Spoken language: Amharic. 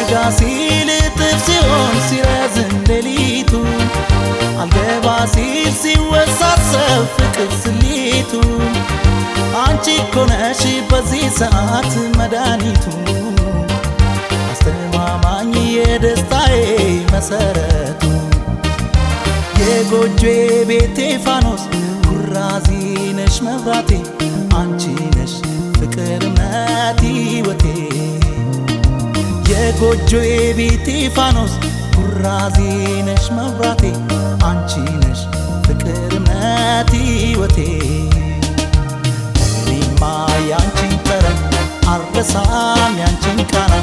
ሊነጋ ሲል እጥፍ ሲሆን ሲረዝም ሌሊቱ፣ አልገባ ሲል ሲወሳሰብ ፍቅር ስሊቱ፣ አንቺ እኮ ነሽ በዚህ ሰዓት መድኃኒቱ፣ አስተማማኝ የደስታዬ መሰረቱ። የጎጆዬ ቤቴ ፋኖስ፣ ኩራዚ ነሽ መብራቴ፣ አንቺ ነሽ ፍቅር እምነት ሕይወቴ። የጎጆዬ ቤቴ ፋኖስ፣ ኩራዚ ነሽ መብራቴ፣ አንቺ ነሽ ፍቅር እምነት ሕይወቴ። እኔማ ያንቺን ጠረን አልረሳም፣ ያንቺን ቃና።